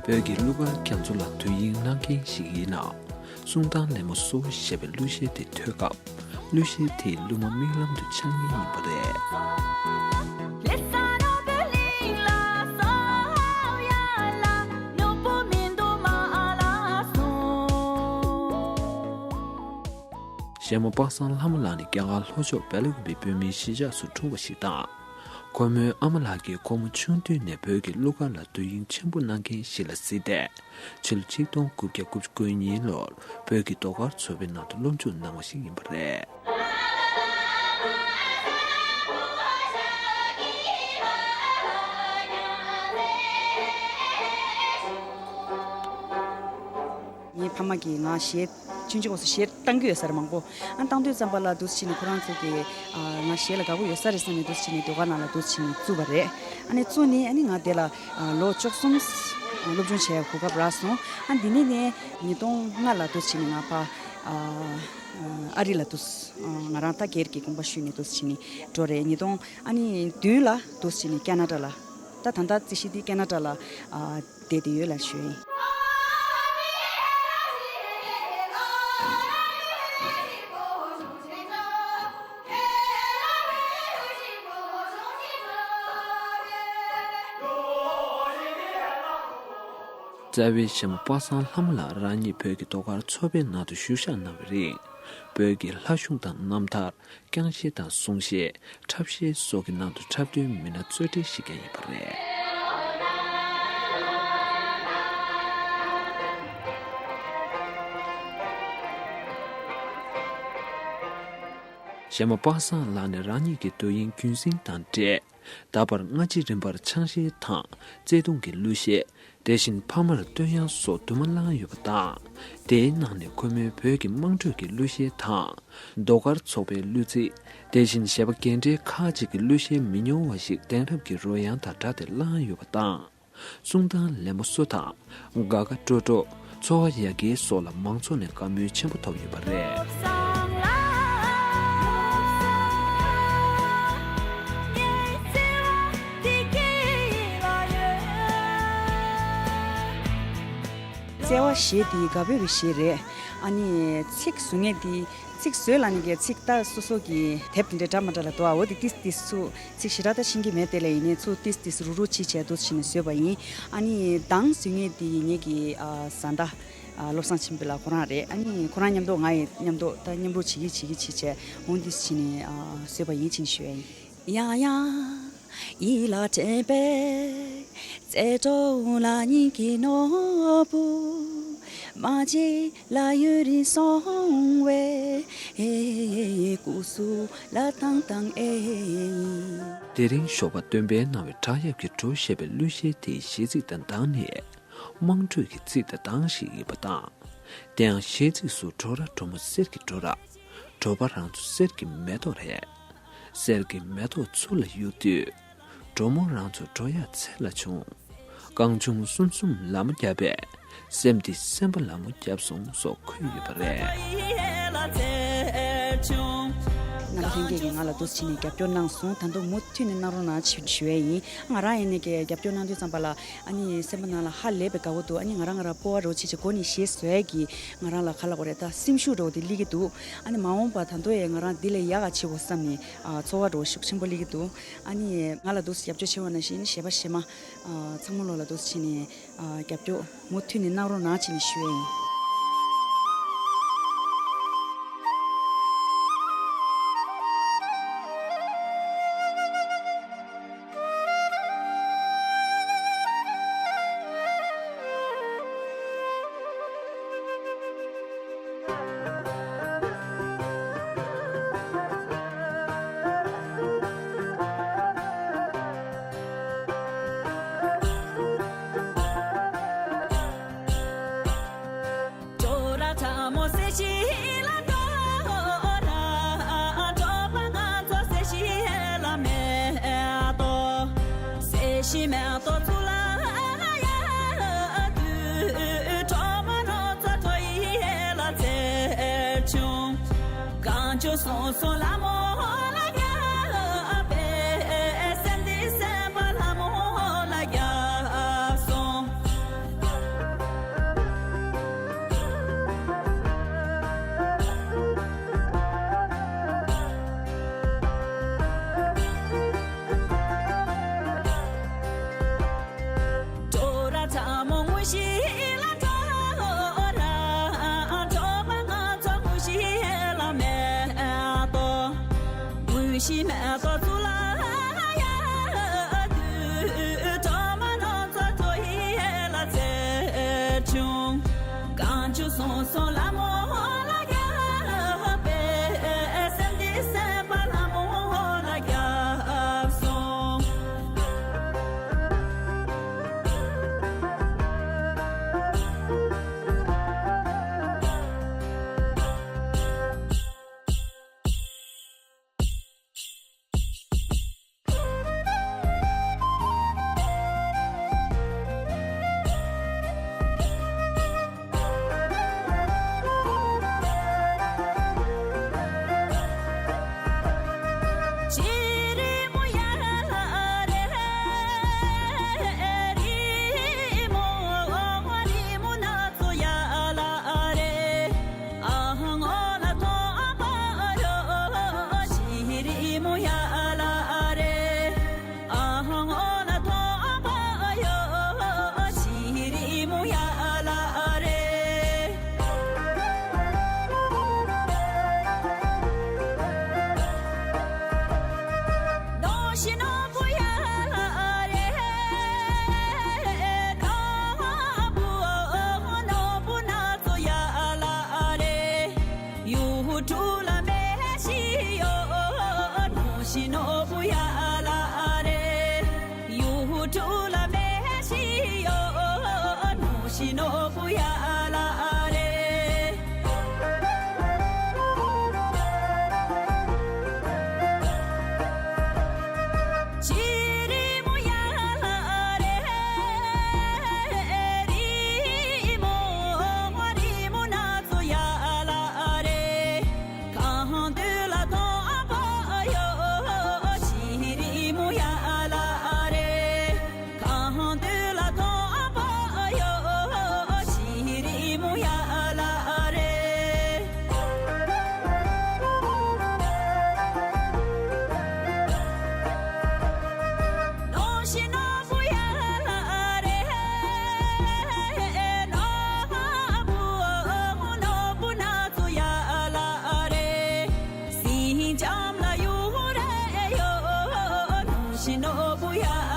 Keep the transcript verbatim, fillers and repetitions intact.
བོད་ཀྱི་གླུ་གར་རྒྱ་མཚོ་ལ་དོ་དབྱིངས་གནང་མཁན་ཞིག་ཡིན་ན། གསུང་སྟངས་ལེན་མོ་སོ་ཞེས་པའི་གླུ་གཞས་དེ་ཐོས་སྐབས། གླུ་གཞས་དེའི་གླུ་མ་མིག་ལམ་དུ་འཆར་ངེས་ཡིན་པ་རེད། གཞས་མ་པ་སངས་ལྷ་མོ་ལགས་ནི་རྒྱ་གར་ལྷོ་ཕྱོགས་སྦེལ་ཀོབ་པའི་བོད་མིའི་གཞིས་ཆགས་སུ་འཁྲུངས་པ་ཞིག་དང་། ཁོ་མོའི་ཨ་མ་ལགས་ཀྱིས་ཁོ་མོ་ཆུང་དུས་ནས་བོད་ཀྱི་གླུ་གར་ལ་དོ་དབྱིངས་ཆེན་པོ་གནང་མཁན་ཞིག་ལ་གཟིགས་ཏེ། ཕྱི་ལོ་ཆིག་སྟོང་དགུ་བརྒྱ་དགུ་བཅུ་གོ་གཉིས་ལོར་བོད་ཀྱི་ཟློས་གར་ཚོགས་པའི་ནང་དུ་སློབ་འཇུག་གནང་བ་ཞིག་ཡིན་པ་རེད། ངའི་ཕ་མ་གིས་ང་གཞས་ཆུང་ཆུང་སྐབས་སུ་གཞས་བཏང་གི་ཡོད་ས་རེད་མང་པོ། ཨ་བཏང་དུས་ཙམ་པ་ལ་འདུག་སེ་བྱས་ནས་ཁོ་རང་ཚོ་གིས་ཨ་ང་གཞས་ལ་དགའ་པོ་ཡོད་ས་རེད་བསམ་ནས་འདུག་སེ་བྱས་ནས་ཟློས་གར་ནང་ལ་འདུག་སེ་བྱས་ནས་བཙུགས་པ་རེད། ཨ་ནི་བཙུགས་ནས་ཨ་ནི་ང་དེ་ལ་ཨ་ལོ་བཅུ་གསུམ་སློབ་སྦྱོང་བྱས་གོ་སྐབས་རག་སོང་། ཨ་འདི་ནས་ནས་ཉིས་སྟོང་ལྔ་ལ་འདུག་སེ་བྱས་ནས་ང་ཕ་ཨ་ཨ་རི་ལ་འདུག་སེ་ང་རང་ད་སྒེར་གྱི་དགོངས་པ་ཞུས་ནས་འདུག་སེ་བྱས་ནས་འགྲོ་རེད། ཉིས་སྟོང་ཨ་ནི་བདུན་ལ་འདུག་སེ་བྱས་ནས་ཁེ་ན་ཌ་ལ། ད་ད་ལྟ་རྩིས་གཞི་འདི་ཁེ་ན་ཌ་ལ་ཨ་བསྡད་དེ་ཡོད་ལ་ཞུ་ཡིན། རྩ་བའི་གཞས་མ་པ་སངས་ལྷ་མོ་ལགས་རང་ཉིད་བོད་ཀྱི་ཟློས་གར་ཚོགས་པའི་ནང་དུ་ཞུགས་ཞག་གནང་བའི་རིང་། བོད་ཀྱི་ལྷ་གཞུང་དང་རྣམ་ཐར། རྐྱང་གཞས་དང་གསུང་གཞས། འཁྲབ་གཞས་སོགས་ཀྱི་ནང་དུ་འཁྲབ་སྟོན་མི་སྣ་གཙོ་གྲས་ཤིག་ཀྱང་ཡིན་པ་རེད། གཞས་མ་པ་སངས་ལགས་ནས་རང་ཉིད་ཀྱི་དོ་དབྱིངས་རྒྱུན་སྲིང་དང་འབྲེལ། ད་བར་སྔ་ཕྱི་རིམ་པར་ཆང་གཞས་དང་བརྩེ་དུང་གི་གླུ་གཞས། དེ་བཞིན་ཕ་མར་བསྟོད་དབྱངས་སོགས་དུ་མ་བླངས་ཡོད་པ་དང་། དེའི་ནང་ནས་ཁོ་མོའི་བོད་ཀྱི་དམངས་ཁྲོད་ཀྱི་གླུ་གཞས་དང་། ཟློས་གར་ཚོགས་པའི་གླུ་ཚིག་དེ་བཞིན་གཞས་པ་རྒན་གྲས་ཁག་ཅིག་གི་གླུ་གཞས་མི་ཉུང་བ་ཞིག་གདན་རབས་ཀྱི་རོལ་དབྱངས་དང་སྦྲགས་ཏེ་བླངས་ཡོད་པ་དང་། གསུང་སྟངས་ལེན་པོ་སོ་དང་། དགའ་དགའ་སྤྲོ་སྤྲོ། ཚོར་བ་ཡ་གིའི་སོགས་ལ་མང་ཚོགས་ནས་དགའ་མོས་ཆེན་པོ་ཐོབ་ཡོད་པ་རེད། བརྩེ་བ་གཞས་འདི་དགའ་བོད་ཀྱི་གཞས་རེད། ཨ་ནི་ཚིག་བཟོ་མཁན་འདི་ཚིག་བཟོས་ལབ་ནས་ཀྱི་ཚིག་ད་སོ་སོ་གི་དེབ་དེ་འདྲ་འདྲ་མ་འདྲ་ལ་འདུག་ཨ་འོ་དེ་ཏིས་ཏིས་ཚུ་ཚིག་ཞེ་དྲག་ད་ཤེས་ཀྱི་མེད་དེ་ལས་ཡིན་ནའི་ཚུ་ཏིས་ཏིས་རུ་རུ་ཅིག་བྱས་འདུག་བྱས་ནས་བཟོས་པ་ཡིན། ཨ་ནི་གདངས་བཟོ་མཁན་འདི་ངེད་ཀྱི་ཨ་བཟའ་ཟླ་ཨ་བློ་བཟང་ཆེན་པོ་ལགས་ཁོ་རང་རེད། ཨ་ནི་ཁོ་རང་མཉམ་དུ་ང་ཡི་མཉམ་དུ་ད་མཉམ་རུབ་བྱེད་ཀྱི་བྱེད་ཀྱི་བྱེད་བྱས་འོང་འདུག་བྱས་ནས་ཨ་བཟོས་པ་ཡིན་ཕྱིན་ཞུ་ཡ་ཡིན། དེ་རིང་ཞོགས་པ་སྟོན་པས་གནང་བའི་བྲག་གཡབ་ཀྱི་བྲོ་ཞེས་པའི་གླུ་གཞས་དེའི་གཞས་ཚིག་དང་གདངས་ནི། དམངས་ཁྲོད་ཀྱི་ཚིག་དང་གདངས་ཤིག་ཡིན་པ་དང་། དེའང་གཞས་ཚིག་སུ་བྲོ་ར་བྲོ་མོ་གསེར་གྱི་བྲོ་ར། བྲོ་པ་རང་ཚོ་གསེར་གྱི་མེ་ཏོག་རེད། གསེར་གྱི་མེ་ཏོག་ཚུར་ལ་གཡུགས་དུས། བྲོ་མོ་རང་ཚོ་བྲོ་ཡག་ཚལ་ལ་བྱུང་། རྐང་ཆུང་གསུམ་གསུམ་ལ་མོ་བརྒྱབ་པས། སེམས་འདི་སེམས་པ་ལ་མོ་བརྒྱབ་སོང་སོགས་འཁོད་ཡོད་པ་རེད། རྣམ་པ་ལྷན་རྒྱས་ཀྱིས་ང་ལ་འདུག་སེ་བྱས་ནས་རྒྱབ་སྐྱོར་གནང་སོང་། ད་དུང་མུ་མཐུད་ནས་གནང་རོགས་གནང་ཞེས་ཞུ་ཡས་ཡིན། ང་རང་ཡིན་ནའི་ཀྱི་རྒྱབ་སྐྱོར་གནང་དུས་ཙམ་པ་ལ་ཨ་ནི་སེམས་པ་ནང་ལ་ཧ་ལས་པའི་དགའ་བོ་འདུག་ཨ་ནི་ང་རང་ང་རང་སྤོབས་པ་རོ་ཆེ་ཆེ་མགོ་ནས་གཞས་བཟོ་ཡས་ཀྱི་ང་རང་ལ་ག་ལ་གོ་རེད་ད་སེམས་ཤུགས་འདྲ་བོ་དེ་སླེབས་ཀྱི་འདུག་ཨ་ནི་མ་འོངས་པ་ད་དུང་ཡང་ང་རང་འདི་ལས་ཡག་ག་བྱེད་དགོས་བསམ་ནས་ཨ་ཚོར་བ་འདྲ་བོ་ཤུགས་ཆེན་པོ་སླེབས་ཀྱི་འདུག་ཨ་ནི་ང་ལ་འདུག་སེ་རྒྱབ་སྐྱོར་བྱེད་པ་ནང་བཞིན་གཞས་པ་གཞས་མ་ཨ་ཚང་མ་ལོ་ལ་འདུག་སེ་བྱས་ནས་ཨ་རྒྱབ་སྐྱོར་མུ་མཐུད་ནས་གནང་རོགས་གནང་བྱས་ནས་ཞུ་ཡས་ཡིན། ནོར་བུ་ཡ།